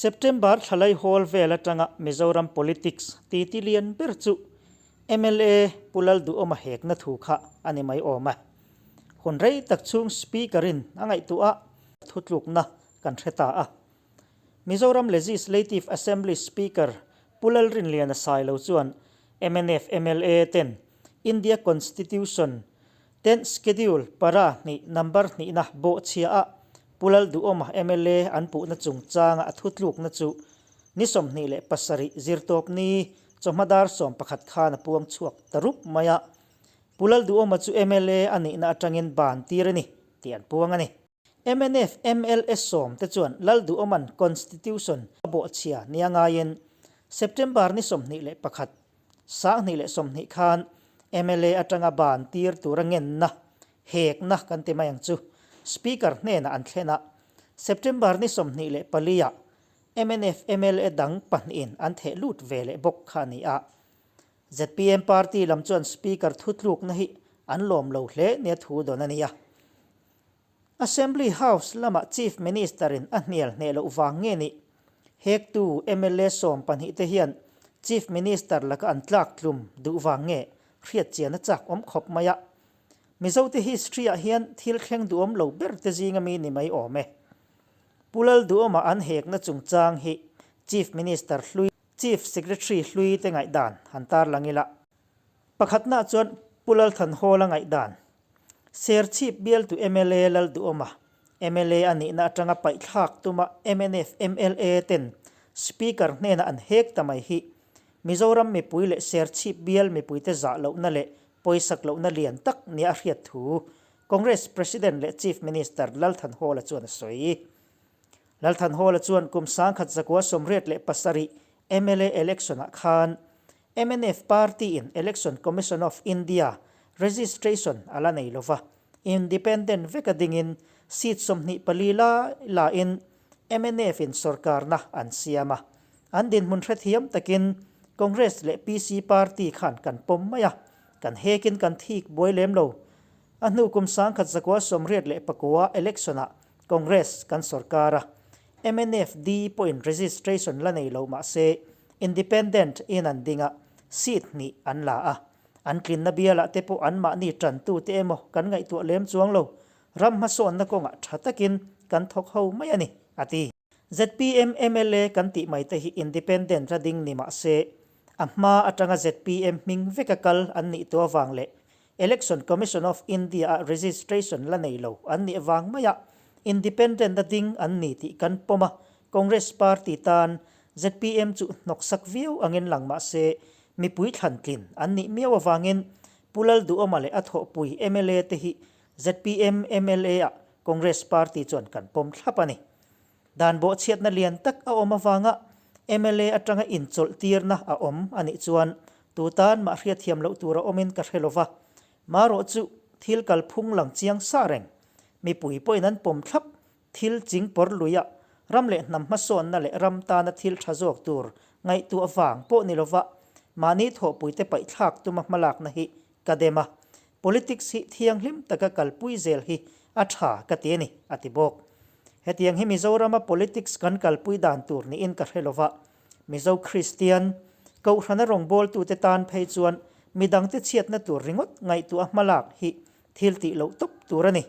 September thlalai hawl vel atanga Mizoram politics titi lian ber chu mla Pu Lalduhawma hekna thu kha a ni mai awm a. Hun rei tak chhung Speaker-in a ngaihtuah a, thutlukna kan hre ta a. Mizoram Legislative Assembly Speaker Pu Lalrinliana Sailo chuan mnf mla ten India Constitution Tenth Schedule para hnih number hnihna bawhchhia ah Pu Lalduhawma mla an puhna chungchanga a thutlukna chu ni 27 zirtawp ni chawhma dar 11 khan a puang chhuak ta rup mai a. Pu Lalduhawma chu mla a nihna atangin ban tir a ni tih an puang a ni. Mnf mla sawm te chuan Lalduhawma'n Constitution a bawhchhia nia ngaiin September ni 21 2020 khan mla atanga ban tir tura ngenna, hekna kan ti mai ang chu, Speaker hnenah an thlen a. September ni 24 ah mnf mla dang pahnihin an theh lut ve leh bawk kha a ni a. Zpm party lam chuan Speaker thutlukna hi an lawm lo hle nia thu dawn a ni a. Assembly House lamah Chief Minister-in a hnial hneh loh vang nge nih? Hektu mla 12 te hian Chief Minister laka an tlak tlum duh vang nge hriat chian a chak awm khawp mai a. Mizote history-ah hian thil thleng duhawm lo ber te zinga mi ni mai awm e. Pu Lalduhawma an hekna chungchang hi Chief Minister hlui, Chief Secretary hlui te ngaihdan han tarlang ila. Pakhatnaah chuan Pu Lalthanhawla ngaihdan Serchhip bialtu mla Lalduhawma, mla a nihna atanga paihthlak tuma mnf mla ten Speaker hnena an hek ta mai hi Mizoram mipui leh Serchhip bial mipuite zah lohna leh pawisak lohna lian tak nia a hriat thu Congress President leh Chief Minister Lalthanhawla chuan a sawi. Lalthanhawla chuan kum 1987 mla election-ah khan Mnf party-in Election Commission of India registration a la nei lova, independent veka dingin seat 24 lai lain MNF-in sorkarna an siam a. An dinhmun hrethiam takin Congress leh PC party khan kan pawm mai a, kan hekin kan thik buai lem lo. A hnu kum 1989 election-ah Congress kan sorkar a, Mnf D pawhin registration la nei lo mah se Independent in an ding a, seat hnih an la a. An tlinna bialah te pawh anmahni tantute emaw kan ngaihtuah lem chuang lo, ram hmasawnna kawngah tha takin kan thawk ho mai a ni, a ti. Zpm mla kan tih mai te hi Independent ra ding ni mah se, a hma atanga zpm hming veka kal an nih tawh avang leh Election Commission of India-a registration la nei lo an nih avang maiah Independent a ding an ni tih kan pawm a, Congress party tan zpm chu hnawksak viau angin lang mah se mipui thlan tlin an nih miau avangin Pu Lalduhawma leh a thawhpui mla te hi zpm mla-ah Congress party chuan kan pawm thlap a ni. Dan bawhchhiatna lian tak a awm avanga mla atanga inchawlh tirna a awm a nih chuan tu tan mah hriatthiam loh tur a awmin ka hre lova, marawh chu thil kalphung lang chiang sa reng. Mipui pawhin an pawm thlap thil ching pawr luia ram leh hnam hmasawnna leh ram tana thil tha zawk tur ngaihtuah vang pawh ni lova mahni thawhpuite paihthlak tuma hmalakna hi ka dem a, politics hi thianghlim taka kalpui zel hi a tha ka ti a ni, a ti bawk. Hetiang hi Mizorama politics kan kalpui dan tur niin ka hre lova, Mizo Kristian, Kohhrana rawngbawltute tan phei chuan midangte chhiatna tur ringawt ngaihtuah hmalak hi thil tih loh tawp tur a ni.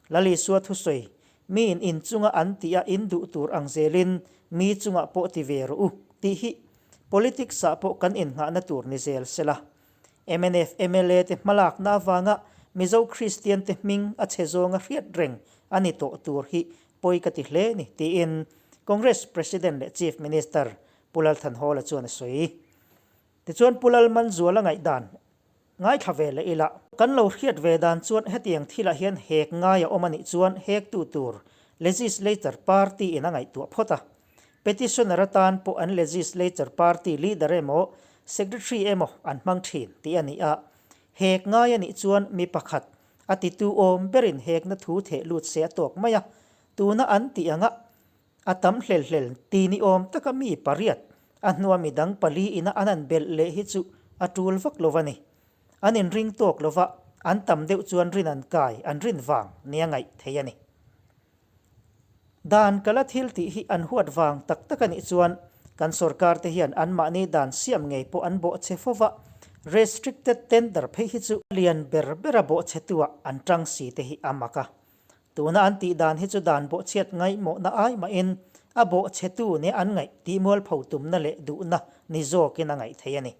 Lal Isua thusawi, Miin in chunga an tih a in duh tur ang zelin mi chungah pawh ti ve rawh u, tih hi politics-ah pawh kan innghahna tur ni zel sela. Mnf mla te hmalakna avanga Mizo Kristian te hming a chhe zawnga hriat reng a ni tawh tur hi pawi ka ti hle ni tiin Congress President leh Chief Minister Pu Lal Thanhawla chuan a sawi. Tichuan Pu Lal Manzuala ngaihdan ngaithla ve leh ila. Kan lo hriat ve dan chuan hetiang thilah hian hek ngai a awm a nih chuan hektu tur Legislature party in a ngaihtuah phawt a. Petitioner atan pawh an Legislature party leader emaw Secretary emaw an hmang thin tih a ni a. Hek ngai a nih chuan mi pakhat a titu awm berin hekna thu theh lut se a tawk mai a, tuna an tih anga a tam hlel hlel ti ni awm taka mi pariat a hnua mi dang pali ina an han belh leh hi chu a tul vak lo a ni. An inring tawk lova an tam deuh chuan rin an kai an rin vang nia ngaih theih a ni. Dan kala thil tih hi an huat vang tak tak a nih chuan kan sorkar te hian anmahni dan siam ngei pawh an bawhchhe fo va, restricted tender phei hi chu a lian ber bera bawhchhetuah an tang si te hi a mak a. Tuna an tih dan hi chu dan bawhchhiat ngaihmawhna ai mahin a bawhchhetu nia an ngaih tihmualpho tumna leh duhna ni zawkin a ngaih thei a ni.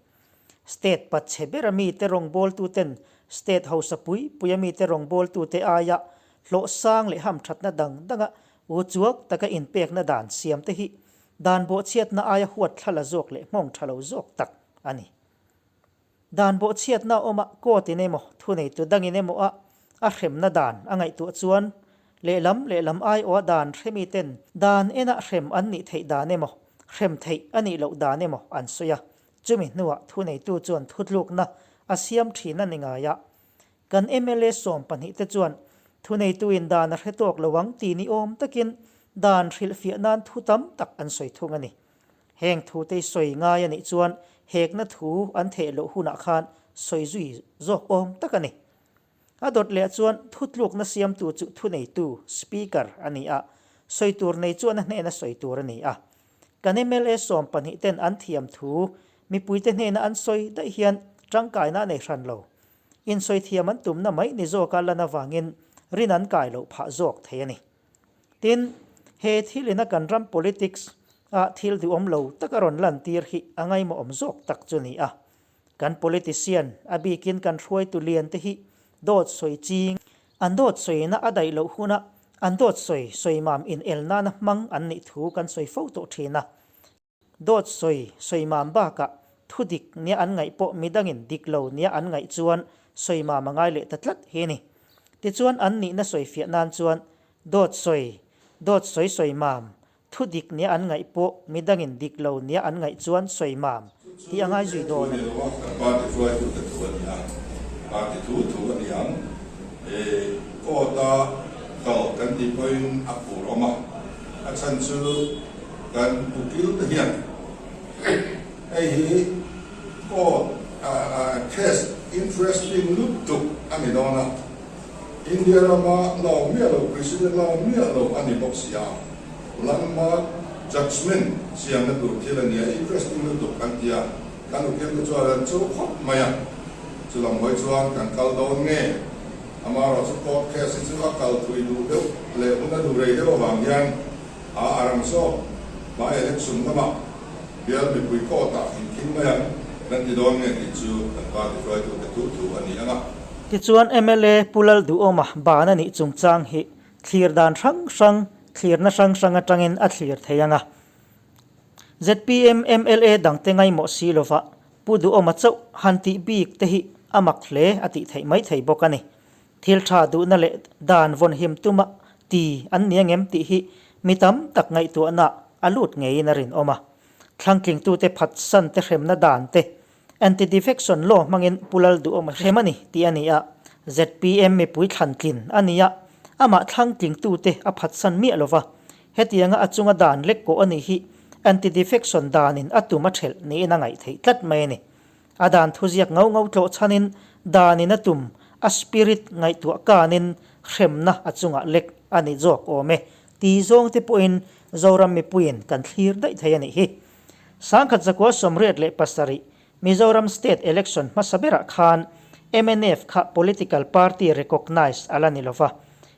State pachhe bera mite rawngbawltuten state hausa pui puia mite rawngbawltute aia hlawh sang leh hamthatna dang danga u chuak taka inpekna dan siamte hi dan bawhchhiatna aia huat thlala zawk leh nghawng tha lo zawk tak a ni. Dan bawhchhiatna awma court in emaw thuneitu dangin emaw a a hremna dan a ngaihtuah chuan lehlam lehlam aiawha dan hremiten dan enah hrem an nih theih dan emaw hrem theih a nih loh dan emaw an sawi a. Chumi hnuah thuneitu chuan thutlukna a siam thin a ni ngai a. Kan mla 12 te chuan thuneituin dan a hre tawk lo ang ti ni awm takin dan hrilhfiah nan thu tam tak an sawi thung a ni. Heng thute sawi ngai a nih chuan hekna thu an theh loh hunah khan sawi zui zawk awm tak a ni. A dawt leh chuan thutlukna siamtu chu thuneitu, Speaker, a ni a, sawi tur nei chuan a hnena sawi tur a ni a. Kan mla 12 ten an thiam thu mipuite hnena an sawi daih hian tangkaina a nei hran lo. Insawi thiam an tumna mai ni zawka lan avangin rin an kai loh phah zawk thei a ni. Tin, he thil ina kan ram politics ah thil duhawm lo tak a rawn lantir hi a ngaimawhawm zawk tak chu ni a. Kan politician, a bikin kan hruaitu lian te hi dawt sawi ching, an dawt sawina a daih loh huna an dawt sawi sawi mam in el nana hmang an nih thu kan sawi fo tawh thin a. Dawt sawi sawi mam bakah thu dik nia an ngaih pawh midangin dik lo nia an ngaih chuan sawi mam a ngai leh ta tlat hi a ni. Tichuan an nihna sawi fiah nan chuan dawt sawi, dawt sawi sawi mam Thu dik nia an ngaih pawh midangin dik lo nia an ngaih chuan sawi mam tih a ngai zui dawn a ni. Kan party hruaitute thu a ni a, party thu thu a ni ang. Court-a kal kan tih pawhin a phur awm a, a chhan chu kan ukil te hian hei hi court case interesting lutuk a ni dawn a. India rama la awm miah lo, President la awm miah lo a ni bawk si a, landmark judgement siamna tur thil a nia, interesting lutuk kan ti a, kan ukil te chuan an cho khawp mai a, chulam hawi chuan kan kal dawn nge? Amaherawhchu court case hi chu a kal thui duh deuh leh hun a duh rei deuh avang hian a a rang zawk hmai election lamah bial mipui court-ah inkhing mai ang kan ti dawn nge tih chu kan party hruaitute thu thu a ni ang a. Tichuan mla Pu Lalduhawma ban a nih chungchang hi thlir dan hrang hrang, thlirna hrang hrang atangin a thlir thei ang a. ZPM mla dangte ngaimawh si lova Pu Duhawma chauh han tih bik te hi a mak hle a tih theih mai thei bawk a ni. Thil tha duhna leh dan vawnhim tuma ti an ni angem tih hi mi tam tak ngaihtuahna a lut ngeiin a rinawm a. Thlangtlingtute phatsan te hremna dan te Anti-defection law hmangin Pu Lalduhawma hrem a ni tih a ni a, zpm mipui thlantlin a ni a, amah thlangtlingtute a phatsan miah lo va, hetianga a chunga dan lek kawh a nih hi anti-defection danin a tum a ṭhelh niin a ngaih theih tlat mai a ni. A dan thuziak ngau ngau tlawh chhanin danin a tum, a spirit ngaihtuah kanin hremna a chungah lek a ni zawk awm e ti zawngte pawhin Zoram mipuiin kan thlir daih thei a nih hi. 1987 Mizoram State Election hmasa berah khan mnf kha political party recognise a la ni lova.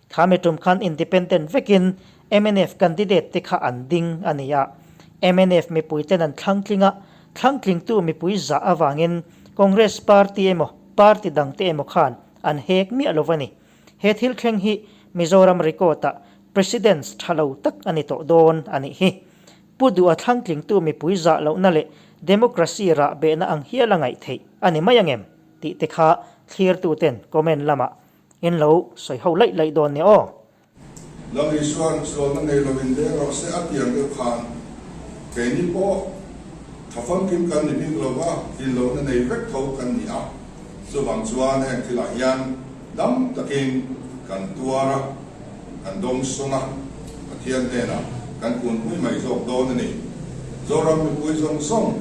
Kha mi tum khan independent vekin mnf candidate te kha an ding a ni a. Mnf mipuiten an thlangtling a, thlangtlingtu mipui zah avangin Congress party emaw party dangte emaw khan an hek miah lo va ni. He thil thleng hi Mizoram record-ah precedence tha lo tak a ni tawh dawn a nih hi. Pu Duha thlangtlingtu mipui zah lohna leh democracy rah behna ang hial a ngaih theih a ni mai angem tih te kha thlirtuten comment lamah in lo sawi ho laih laih dawn nia aw. Lal Isuan sualna nei lovin deng rawh se a tiang deuh khan keini pawh tha famkim kan ni bik lova tlinlohna nei vek tho kan ni a, chuvang chuan heng thilah hian dam takin kan tuar a. Kan dawngsawng a, Pathian hnenah kan kunpui mai zawk dawn a ni. Zoram mipui zawng zawng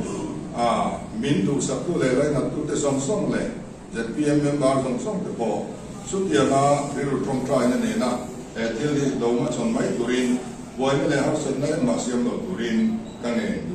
a min duhsaktu leh lainattu te zawng zawng leh zpm member zawng zawng te pawh chutianga rilru tawngtaina nena he thil hi do hmachhawn mai turin. Buaina leh harsatna engmah siam lo turin ka ngen.